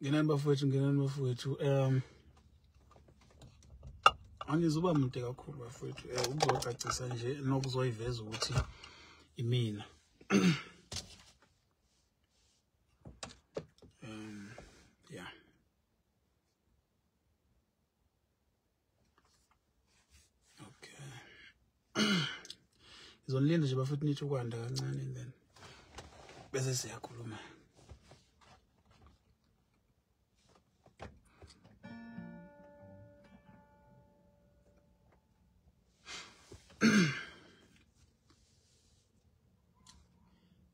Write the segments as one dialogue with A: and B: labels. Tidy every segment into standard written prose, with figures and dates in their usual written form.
A: Ngenani bafowethu, ngenani bafowethu. Angizuba mude kakhulu bafowethu, ukuzocacisa nje nokuzoyiveza ukuthi imina. Yeah. Okay. Ngizonilinda nje bafowethu nithi ukwanda kancane and then bese siyakhuluma.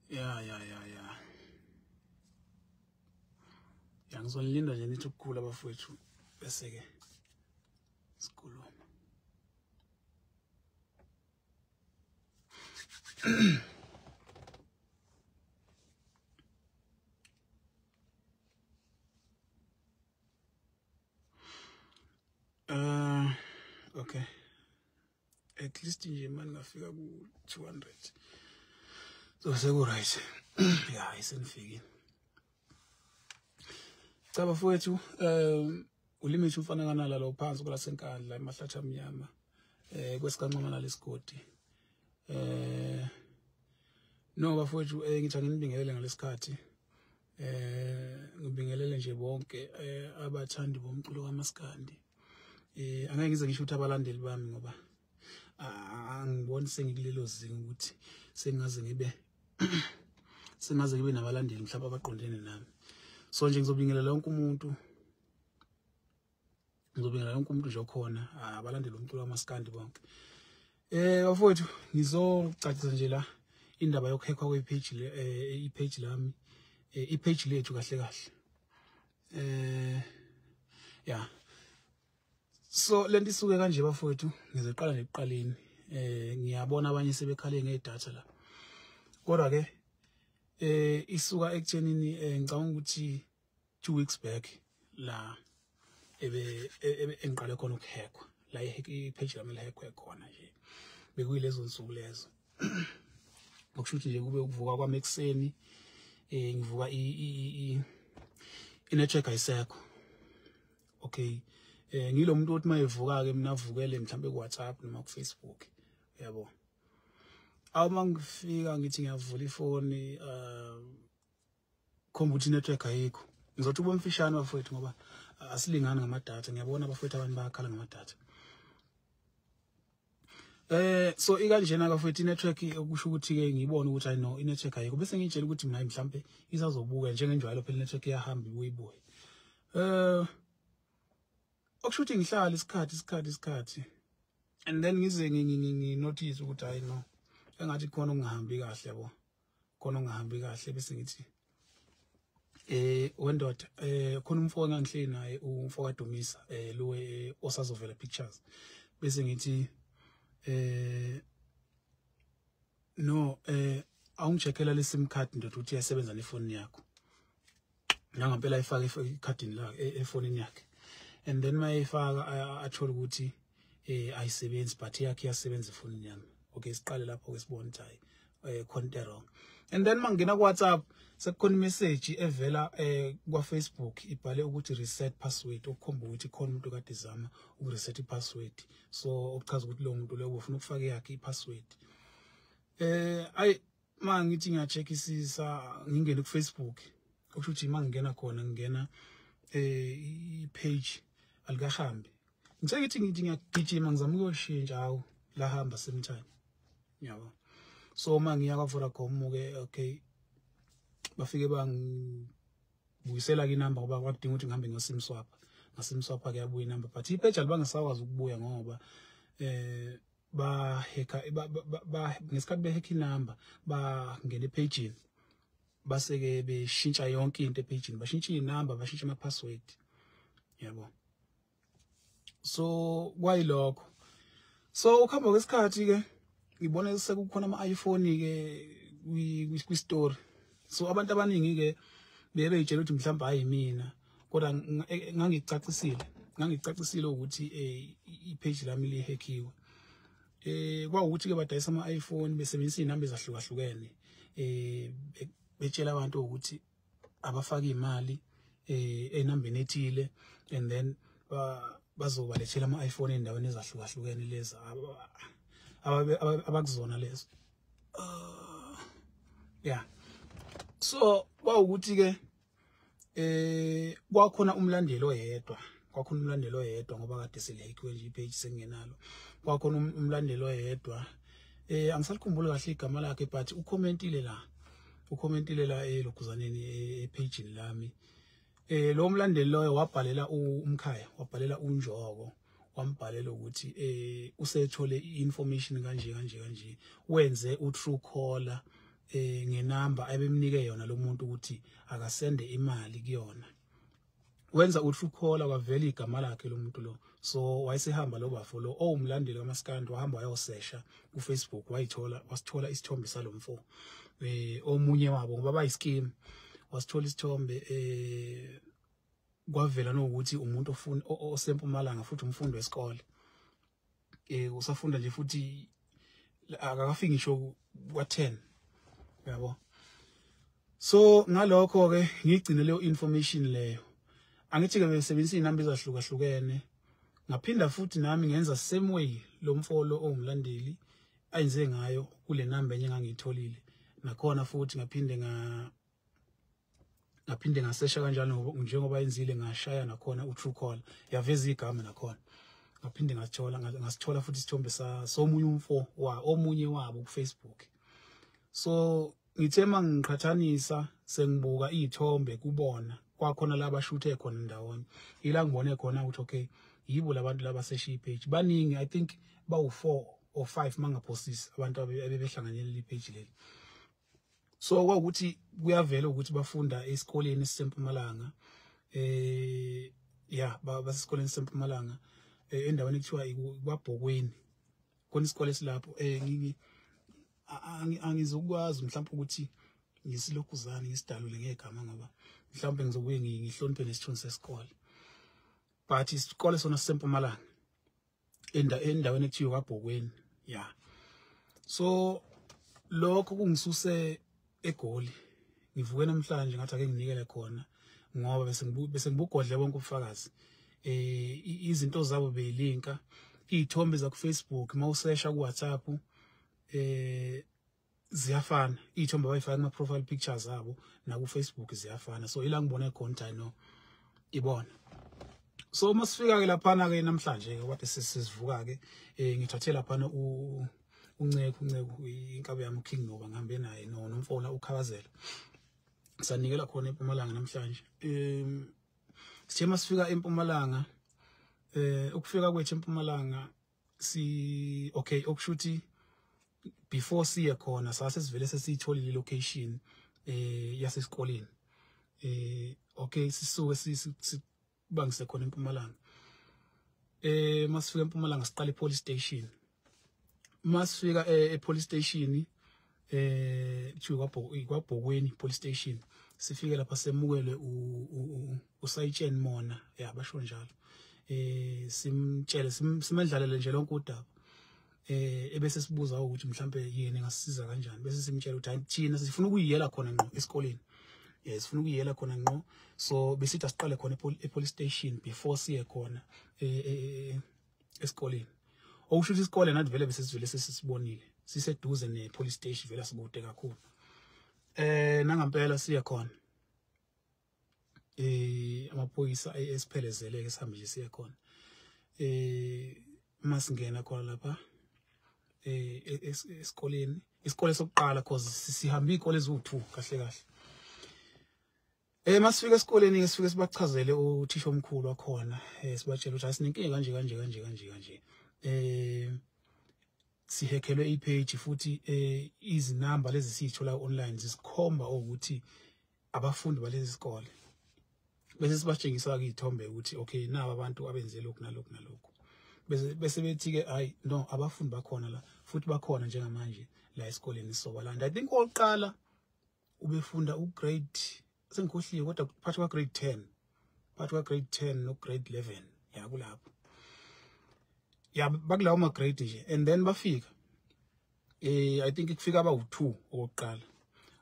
A: Yeah. Ya, ngizonilinda nje nithi ukukhula bafowethu bese ke sikhuluma. Okay. At least nje manje ngafika ku 200. So seku right. Yeah, isenifikile. Cha bafowethu, uLimit umfana kanala lo phansi kwelaseNkandla emahlathi amnyama, kwesikanqoma nalesigodi. No bafowethu, ngithi anginibingelele ngalesikhathi. Ngibingelele nje bonke abathandi bomculo kaMaskandi. Angeke ngize ngisho ukuthi abalandeli bami ngoba angiboni sengikulelo zinga ukuthi sengaze ngibe nabalandeli mhlawumbe abaqondene nami. So nje ngizobingelela wonke umuntu. Ngizobingelela wonke umuntu nje okhona, abalandeli bomculo kaMaskandi bonke. Bafowethu, ngizocacisa nje la indaba yokuhackwa kwepage le, ipage lami, ipage lethu kahle kahle. Yeah. So lento isuke kanje bafowethu, ngizoqala nje ekuqaleni. Ngiyabona abanye sebekhale ngedatha la. Kodwa ke isuka ekutshenini, ngicabanga ukuthi 2 weeks back la ebe engiqale khona ukuhackwa, la ipage lami lihackwe khona nje. Bekuyilezo nsuku lezo. Okusho ukuthi nje kube ukuvuka kwami ekuseni, ngivuka i-network ayisekho. Okay. Ngilo muntu othi mayevuka ke mina avukele mhlambe ku WhatsApp noma ku Facebook, yabo. Awuma ngifika ngithi ngiyavula ifoni, khomba ukuthi network ayikho. Ngizothi ubomfishane bafowethu ngoba asilingani ngamadatha. Ngiyabona bafowethu abantu bayakhala ngamadatha. So ikanjena bafowethu inetwork, okusho ukuthi ke ngibone ukuthi I know inetwork ayikho, bese ngitshela ukuthi mina mhlambe isazobuka njengenjwayelo phela inetwork iyahamba ibuye ibuye. Okusho ukuthi ngihlala isikhathi and then ngize nginotice ukuthi hayi no, engathi khona okungahambi kahle, yabo, khona okungahambi kahle. Bese ngithi wendoda, khona umfo engangihleli naye, umfo kaDumisa, lo osazovela pictures. Bese ngithi no, awungicheckela le SIM card ndoda ukuthi iyasebenza nefoni yakho. Nangempela ifake ikhadini lakhe efonini yakhe, and then mayifaka athola ukuthi ayisebenzi, but yakhe iyasebenza efonini yami. Okay, siqale lapho ke sibone ukuthi hayi khona into wrong. And then mangena ku WhatsApp sekukhona imessage evela kwa Facebook ibhale ukuthi reset password, okukhomba ukuthi khona umuntu kade ezama ukureset ipassword. So okuchaza ukuthi lo muntu lo ufuna ukufaka yakhe ipassword. Ayi mangithi ngiyacheckisisa ngingene ku Facebook, okusho ukuthi mangingena khona ngingena i-page alikahambi. Ngithe ngithi ngiyagijima ngizama ukuyoshintsha, hawu lahamba same time, yabo. So mangiya kwa Vodacom ke, okay, bafike bangibuyisela ke inamba ngoba kwakudinga ukuthi ngihambe ngo SIM swap. Nga SIM swap ke yabuya inamba, but ipage alibangisakwazi ukubuya ngoba ba hacka ba ngesikhathi be hack inamba bangena epage base ke beshintsha yonke into epage, bashintsha inamba, bashintsha ama password, yabo. So kwayilokho. So ukuhamba kwesikhathi ke ngibona sekukhona ama iPhone ke kwi story. So abantu abaningi ke bebeyitshela ukuthi mhlawumbe hayi mina, kodwa ngangicacisile ukuthi i-page lami lihackiwe. Kwawukuthi ke badayisa ama iPhone besebenzisa inamba ezahlukahlukene, betshela abantu ukuthi abafaka imali enambeni ethile, and then bazobalethela ama iPhone endaweni ezahlukahlukene lezi abakuzona lezo. Yeah, so kwawukuthi ke kwakhona umlandeli oyedwa, ngoba kade selihackiwe nje i-page sengenalo. Kwakhona umlandeli oyedwa, angisalikhumbuli kahle igama lakhe, but ucommentile la elokuzaneni e-page lami. Lo mlandeli loyo wabhalela umkhaya, wabhalela uNjoko, wambhalela ukuthi usethole information kanje kanje kanje, wenze u-true caller ngenamba ebemnike yona lo muntu ukuthi akasende imali kuyona. Wenza u-true caller, kwavela igama lakhe lo muntu lo. So wayesehamba lo bafo lo owumlandeli kaMaskandi, wahamba wayosesha ku-Facebook, wayithola, wasithola isithombe salomfo omunye wabo, ngoba bayi-scheme. Wasithola isithombe, kwavela nokuthi umuntu ofuna osempumalanga, futhi umfundi wesikole, usafunda nje futhi akakafiki ngisho kwa-10, yabo. So ngalokho ke ngigcine leyo information leyo. Angithi ke besebenzisa inamba ezahlukahlukene. Ngaphinda futhi nami ngenza same way lo mfolo owumlandeli ayenze ngayo kule namba enye engangiyitholile. Nakhona futhi ngaphinde ngasesha kanjalo njengoba yenzile, ngashaya nakhona u-true call, yaveza igama nakhona. Ngaphinde ngasithola futhi isithombe somunye umfo wa omunye wabo ku Facebook. So ngithe mangiqhathanisa sengibuka izithombe kubona kwakhona laba shuthe khona ndawonye, ila ngibone khona ukuthi okay, yibo labantu laba sesha i-page. Baningi, I think bawu 4 or 5 mangaphosisi abantu abebehlanganyela i-page leli. So kwawukuthi kuyavela ukuthi bafunda esikoleni esisempumalanga, yeah, basesikoleni esisempumalanga, endaweni ekuthiwa kwaBhokweni. Khona isikole esilapho. Angizokwazi mhlawumbe ukuthi ngisilokhuzane ngisidalule ngegama, ngoba mhlawumbe ngizobuye ngihloniphe nesithunzi sesikole, but isikole sona sisempumalanga endaweni ekuthiwa kwaBhokweni. Yeah, so lokho kungisuse eGoli. Ngivuke namhlanje ngathi ake nginikele khona, ngoba bese ngibugodle bonke ubufakazi. Izinto zabo beyilinka, izithombe za ku Facebook, mawusesha ku WhatsApp, ziyafana. Izithombe abayifaka kuma profile pictures zabo na ku Facebook ziyafana. So ila ngibone khona ukuthi no, ibona. So masifika ke laphana ke namhlanje ke kwade sesivuka ke, ngithathe laphana uNceku inkabe yami uKing Noba, ngihambe naye nomfona uKhabazela, sanikela khona eMpumalanga namhlanje. Sithe masifika eMpumalanga, ukufika kwethu eMpumalanga si okay, okushuthi before siye khona sase sivele sesiyitholile location yasesikoleni. Okay, sisuke sibangise khona eMpumalanga. Masifika eMpumalanga siqala e-police station. Masifika e-police station, kuthiwa kwaBhokweni police station, sifike lapha semukelwe uSayitsheni Mona, yeah, basho njalo. Simtshele simendlalele nje lonke udaba. Ebese sibuza ukuthi mhlambe yena engasisiza kanjani, bese simtshela ukuthi hayi, thina sifuna ukuyiyela khona ngqo esikoleni. Sifuna ukuyiyela khona ngqo. So besithi asiqale khona e-police station before siye khona esikoleni. Okusho ukuthi isikole nathi vele bese sivele sesisibonile, siseduze ne-police station, vele asikude kakhulu. Nangampela siye khona. Amaphoyisa esiphelezele ke sihambe nje siye khona. Masingena khona lapha esikoleni, isikole sokuqala, cause sihamba izikole eziwu2 kahle kahle. Masifika esikoleni ke sifike sibachazele uthisha omkhulu wakhona, sibatshela ukuthi asinenkinga kanje kanje kanje kanje kanje. Sihekhelwe i-page futhi izinamba lezi siyithola online zisikhomba ukuthi abafundi balezi sikole. Bese sibatshengisa ke izithombe ukuthi okay, naba abantu abenze lokhu nalokhu nalokhu. Bese bethi ke hayi no, abafundi bakhona la futhi bakhona njengamanje la esikoleni sobalanda. I think oqala ubefunda ugrade, sengikhohliwe, kodwa phakathi kwa grade 10, phakathi kwa grade 10 no grade 11, ya kulapho, ya bakulawo ma grade nje. And then bafika I think kufika abawu2 okokuqala.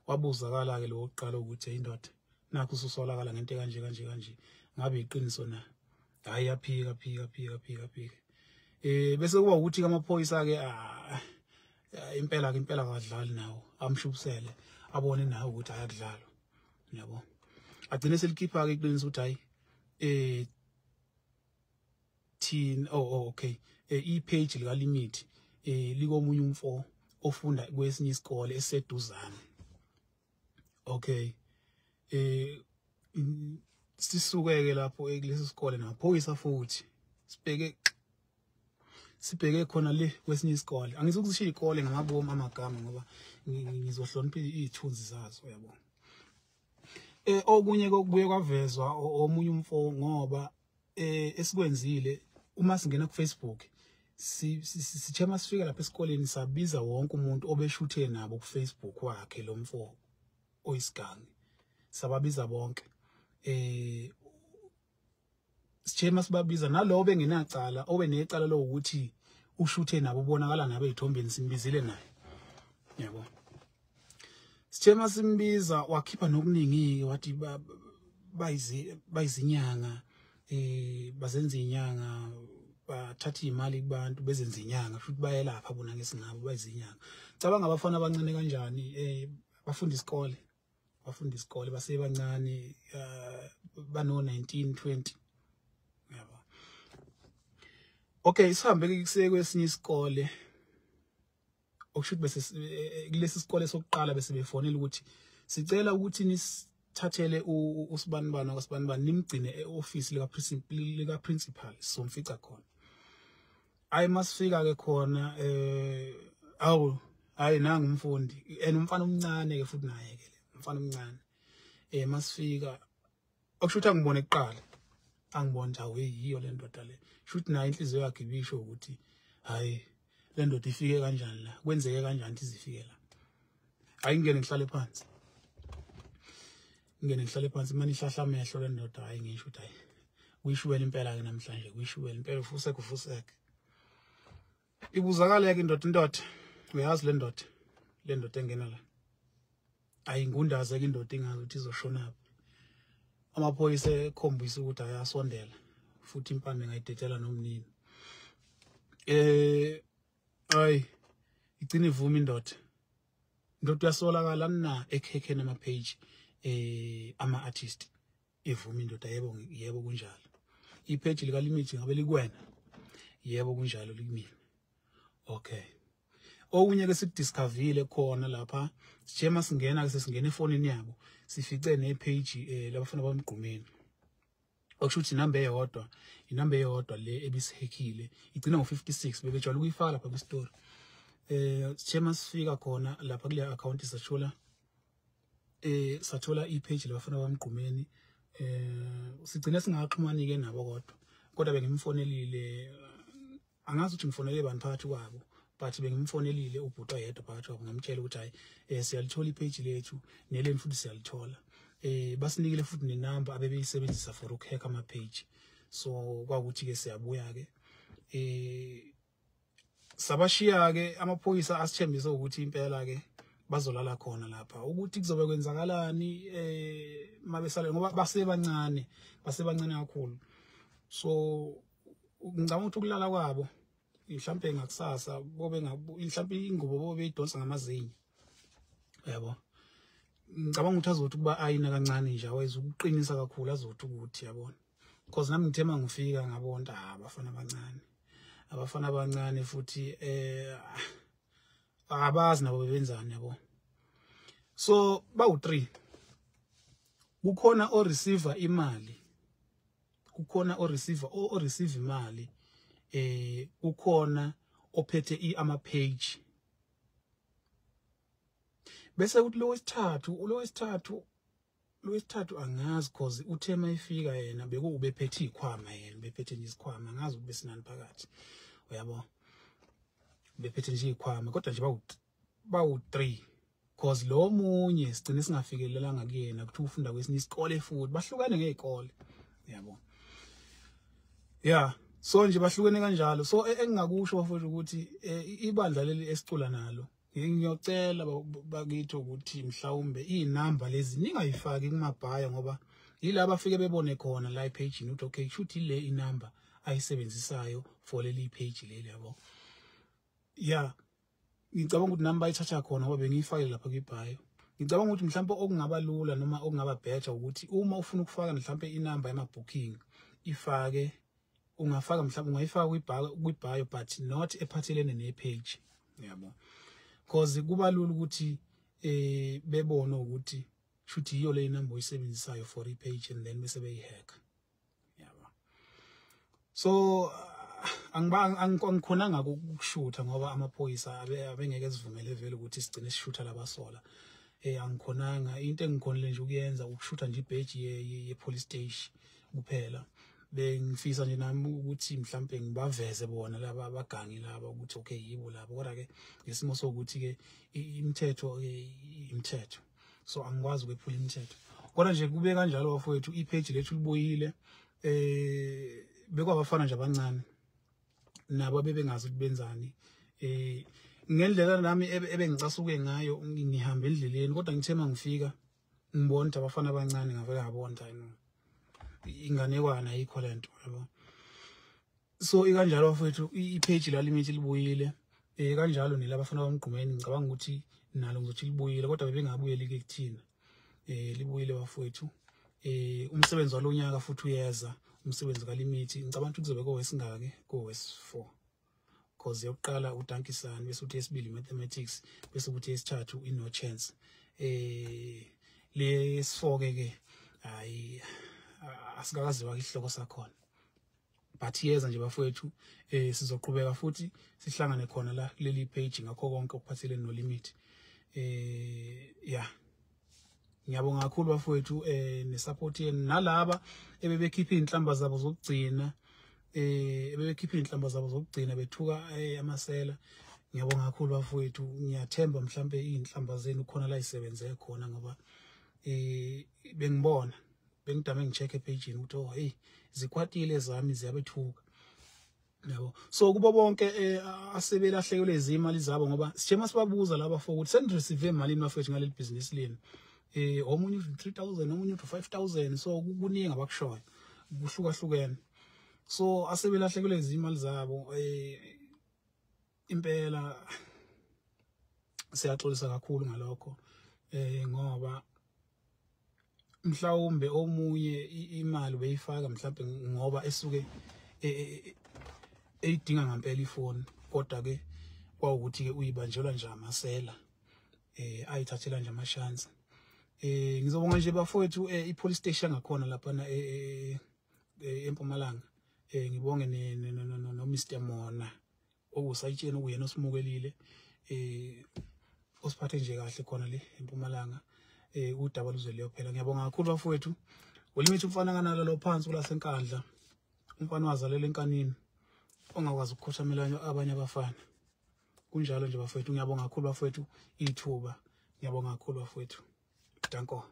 A: Wabuzakala ke lo wokuqala ukuthi indoda nakho ususolakala ngento kanje kanje kanje, ngabe iqiniso na? Hayi, yaphika phika phika phika phika. Bese kuba ukuthi amaphoyisa ke impela ke impela akadlali nawo, amshubisele abone nawe ukuthi ayakudlalwa, yabo. Agcine selikhipha ke iqiniso ukuthi hayi thina okay, i-page lika Limit likomunye umfo ofunda kwesinye isikole eseduzane. Okay, sisukeke lapho kulesi sikole namaphoyisa futhi sibheke khona le kwesinye isikole. Angizukushiya ikole ngamabomu amagama ngoba ngizohlonipha izithunzi zazo, yabo. Okunye kokubuye kwavezwa omunye umfo ngoba esikwenzile uma singena ku Facebook, sithe masifika lapha esikoleni sabiza wonke umuntu obeshuthe nabo ku Facebook wakhe lo mfo oyisigangi, sababiza bonke. Sithe masibabiza nalowo bengenacala, obenecala lokuthi ushuthe nabo ubonakala nabo ezithombeni, simbizile naye, yabo. Sithe masimbiza wakhipha nokuningi, wathi bayizinyanga, bazenza inyanga, bathatha imali kubantu bezenza inyanga, futhi bayelapha bona ngesingabo bayizinyanga. Cabanga abafana abancane kanjani, bafunda isikole, basebancane, bano 19 20, yabo. Okay, sihambe ke kwesinye isikole, okusho ukuthi bese kulesi sikole sokuqala bese befonela ukuthi sicela ukuthi nisithathele usibanibani kwasibanibani nimgcine eoffice lika principal, somfica khona. Hayi masifika ke khona awu hayi nanga umfundi, and umfana omncane ke futhi naye ke umfana omncane. Masifika okusho ukuthi angibone kuqala, angibona nje awu yiyo le ndoda le, shuthi naye inhliziyo yakhe ibisho ukuthi hayi le ndoda ifike kanjani la, kwenzeke kanjani ukuthi izifike la. Hayi ngene ngihlale phansi, manje ihlahla amehlo le ndoda. Hayi ngisho ukuthi hayi kuyishuwela impela ke namhlanje, kuyishuwela impela, ufuseke. Ibuzakala ke indoda, uyazi le ndoda engena la ayingundaze ke indoda ingazi ukuthi izoshona. Amaphoyisa ekhombisa ukuthi ayasondela futhi impande ngayidetshela nomnini. Ay igcina ivuma indoda uyasolakala na ekhekheni ama page ama artist. Ivuma indoda, yebo yebo kunjalo. I-page lika Limit ngabe likwena? Yebo kunjalo, likumina. Okay, okunye ke sikudiscoverile khona lapha, sithe masingena ke sesingena efonini yabo sifice ne page labafana bamgqumeni, okusho ukuthi inamba eyodwa le ebisihekhile igcina ngo56, bebejwayele ukuyifaka lapha kwi-story. Sithe masifika khona lapha kule account sathola sathola i-page labafana bamgqumeni. Sigcine singaxhumani ke nabo, kodwa bengimfonelile, angazi ukuthi ngifonele bani phakathi kwabo, but bengimfonelile ubhuti oyedwa phakathi kwabo, ngamtshela ukuthi hayi siyalithola i-page lethu neleni futhi siyalithola. Basinikile futhi nenamba abebeyisebenzisa for ukuhack ama page. So kwakuthi ke siyabuya ke sabashiya ke amaphoyisa asithembisa ukuthi impela ke bazolala khona lapha, ukuthi kuzobe kwenzakalani mabesale, ngoba basebancane kakhulu. So ngicabanga ukuthi ukulala kwabo mhlambe ngakusasa bobe mhlambe ingubo bobe idonsa ngamazinyo, yabo. Ngicabanga ukuthi azothi kuba ayina kancane nje, aweza ukuqinisa kakhulu, azothi ukuthi yabona, because nami ngithe mangifika ngabona abafana abancane futhi abazi nabo benzani, yabo. So bawu3, kukhona o receiver imali, kukhona o receiver o receive imali, kukhona ophethe ama page, bese kuthi lo wesithathu Lo wesithathu angazi, cause uthe mayifika yena bekubephethe izikhwama, yena bephethe nje isikhwama, angazi ukube sinani phakathi, uyabo, bephethe nje izikhwama, kodwa nje bawu 3, cause lo munye sigcine singafikelelanga kuyena, kuthi ufunda kwesinye isikole futhi bahlukane ngezikole, yabo. Yeah, so nje bahlukene kanjalo. So engingakusho bafowethu ukuthi ibandla leli esicula nalo, ngiyocela bakithi ukuthi mhlawumbe inamba lezi ningayifaki kuma-bio, ngoba yila bafike bebone khona la epage ukuthi okay, kushuthi le inamba ayisebenzisayo for leli page leli, yabo. Yeah, ngicabanga ukuthi nami bayithatha khona ngoba bengiyifakile lapha kwi-bio. Ngicabanga ukuthi mhlawumbe okungaba lula noma okungaba better ukuthi uma ufuna ukufaka mhlawumbe inamba yama-booking, ifake, ungafaka mhlawumbe ungayifaka kwi-bio, but not ephathelene ne-page, yabo, cause kuba lula ukuthi bebone ukuthi shuthi yiyo le number oyisebenzisayo for i-page and then bese beyi-hack, yabo. So angiba angikhonanga ukushutha ngoba amaphoyisa abengeke ezivumele vele ukuthi sigcine sishutha labasola. Angikhonanga, into engikhonile nje ukuyenza ukushutha nje ibheji ye police station kuphela. Bengifisa nje nami ukuthi mhlambe ngibaveze bona laba abagangi laba ukuthi okay, yibo laba, kodwa ke ngesimo sokuthi ke imithetho ke imithetho, so angikwazi ukwephula imithetho. Kodwa nje kube kanjalo bafowethu, ipage lethu libuyile. Bekwabafana nje abancane nabo bebengazi ukuthi benzani. Ngendlela nami ebengicasuke ngayo ngihamba endleleni, kodwa ngithe mangifika ngibona ukuthi abafana abancane, ngavele ngabona ukuthi hayi no, inganekwana ayikho lento, yabo. So ikanjalo bafowethu, ipage la Limit libuyile. Kanjalo nelabafana bamgqumeni, ngicabanga ukuthi nalo ngizothi libuyile, kodwa bebengabuyeli ke kuthina. Libuyile bafowethu. Umsebenzi walonyaka futhi uyeza, umsebenzi kaLimit, ngicabanga ukuthi kuzobe kowesingaki, kowesi-4, cause yokuqala udankisani, bese uthi esibili mathematics, bese kuthi esithathu i-no chance. Lesi-4 ke hayi, asikakaziwa isihloko sakhona, but yeza nje bafowethu. Sizoqhubeka futhi sihlangane khona la kuleli page ngakho konke okuphathelene no Limit. Yeah, ngiyabonga kakhulu bafowethu nesupport yenu, nalaba ebebekhipha inhlamba zabo zokugcina, ebebekhipha inhlamba zabo zokugcina bethuka amasela. Ngiyabonga kakhulu bafowethu, ngiyathemba mhlambe inhlamba zenu khona la isebenze khona, ngoba bengibona bengidame ngicheck epage ukuthi oh hey, zikwatile zami ziyabethuka, yabo. So kubo bonke asebelahlekelwe izimali zabo, ngoba sithe masibabuza laba for ukuthi senireceive imali bafethu ngaleli business lenu, omunye uthi 3000, omunye uthi 5000, so kuningi abakushoyo, kuhlukahlukene. So asebelahlekelwe izimali zabo, impela siyaxolisa kakhulu ngalokho, ngoba mhlawumbe omunye imali ubeyifaka mhlawumbe ngoba esuke eyidinga ngempela ifoni, kodwa ke kwawukuthi ke uyibanjelwa nje amasela, ayithathela nje amashansi. Ngizobonga nje bafowethu i-police station ngakhona lapha eMpumalanga. Ngibonge no Mr Mona okusayitsheni okuyena osimukelile, osiphathe nje kahle khona le eMpumalanga. Udaba luze liyophela. Ngiyabonga kakhulu bafowethu. Ulimit umfana kanalo lo phansi kulasenkandla, umfana wazalela enkanini ongakwazi ukukhothamela abanye abafana. Kunjalo nje bafowethu, ngiyabonga kakhulu bafowethu ithuba, ngiyabonga kakhulu bafowethu, danko.